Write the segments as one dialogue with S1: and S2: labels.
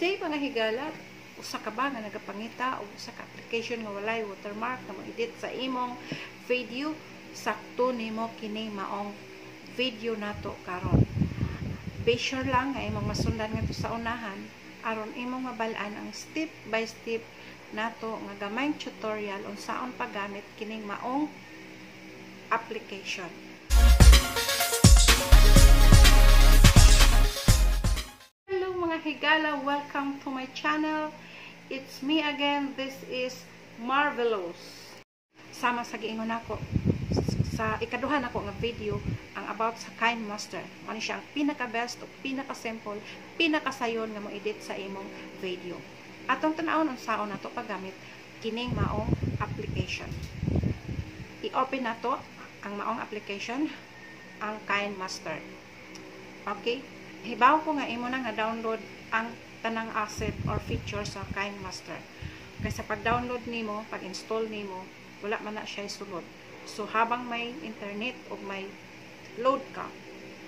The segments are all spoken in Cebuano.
S1: Day, mga higala. Usa ka ba nga nagapangita og usa ka application nga walay watermark nga mo-edit sa imong video? Sakto nimo kining maong video nato karon. Be sure lang nga imong masundan ngadto sa unahan aron imong mabal-an ang step by step nato nga gamayng tutorial unsaon paggamit kining maong application. Hello, mga higala, welcome to my channel. It's me again. This is Marvelous. Sama sa giingon nako sa ikaduha nako nga video ang about sa KineMaster. Ano siya ang pinaka best o pinaka simple, pinaka sayon nga mo-edit sa imong video. Atong tan-awon unsaon nato paggamit kining maong application. I-open nato ang maong application, ang KineMaster. Okay? Hibaw ko nga imo na nga download ang tanang asset or feature sa KineMaster. Kaysa pag-download nimo, pag-install nimo, wala man na siya sulod. So habang may internet o may load ka,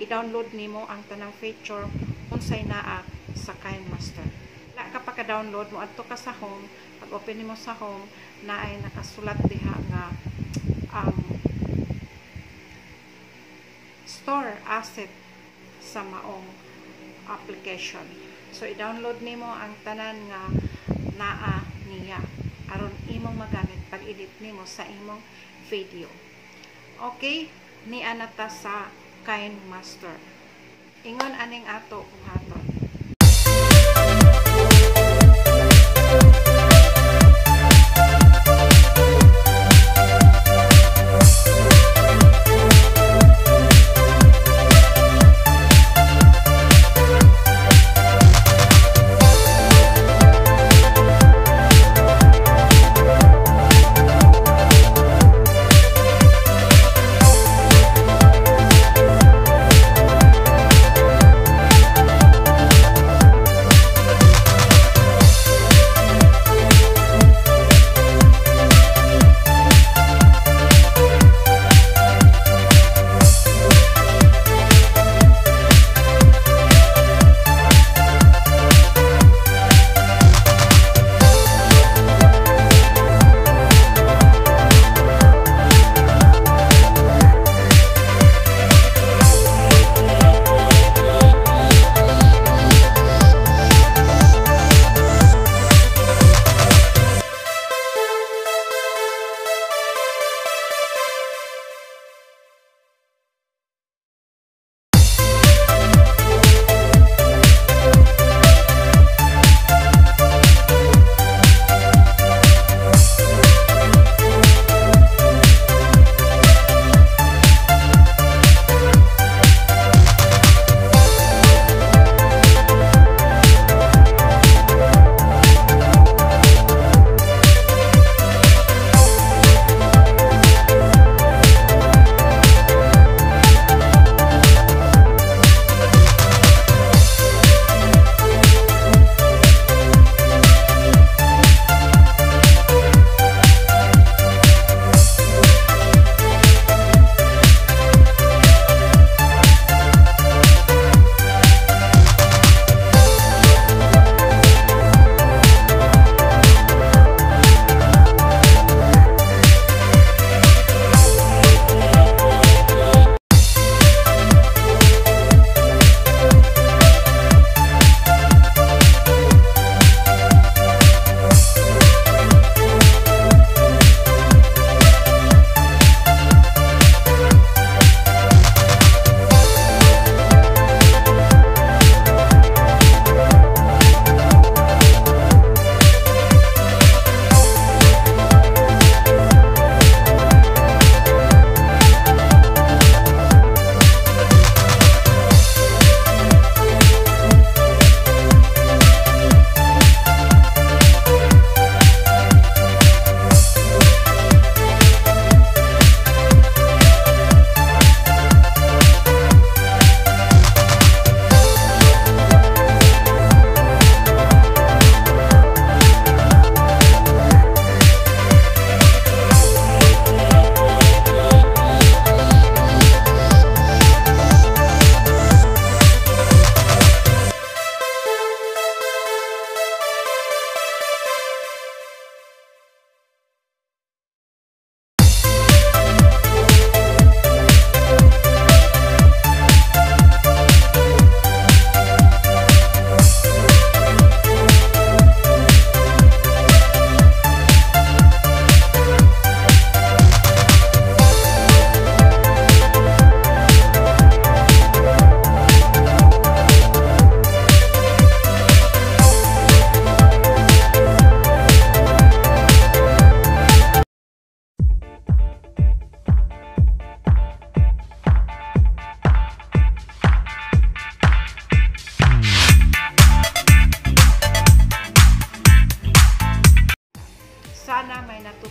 S1: i-download nimo ang tanang feature unsay naa sa KineMaster. Wala ka pa ka-download, mo adto ka sa home, pag open nimo sa home, naay nakasulat diha nga store asset sa maong application. So i-download nimo ang tanan nga naa niya aron imong magamit pag-edit nimo sa imong video. Okay, niya na ta sa KineMaster. Ingon aning ato buhaton.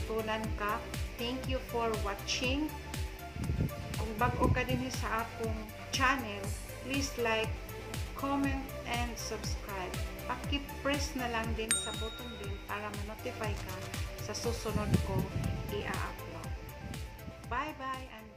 S1: natutunan ka. Thank you for watching. Kung bag-o ka din sa akong channel, please like, comment, and subscribe. Paki-press na lang din sa button bell para ma-notify ka sa susunod ko i-upload. Bye-bye and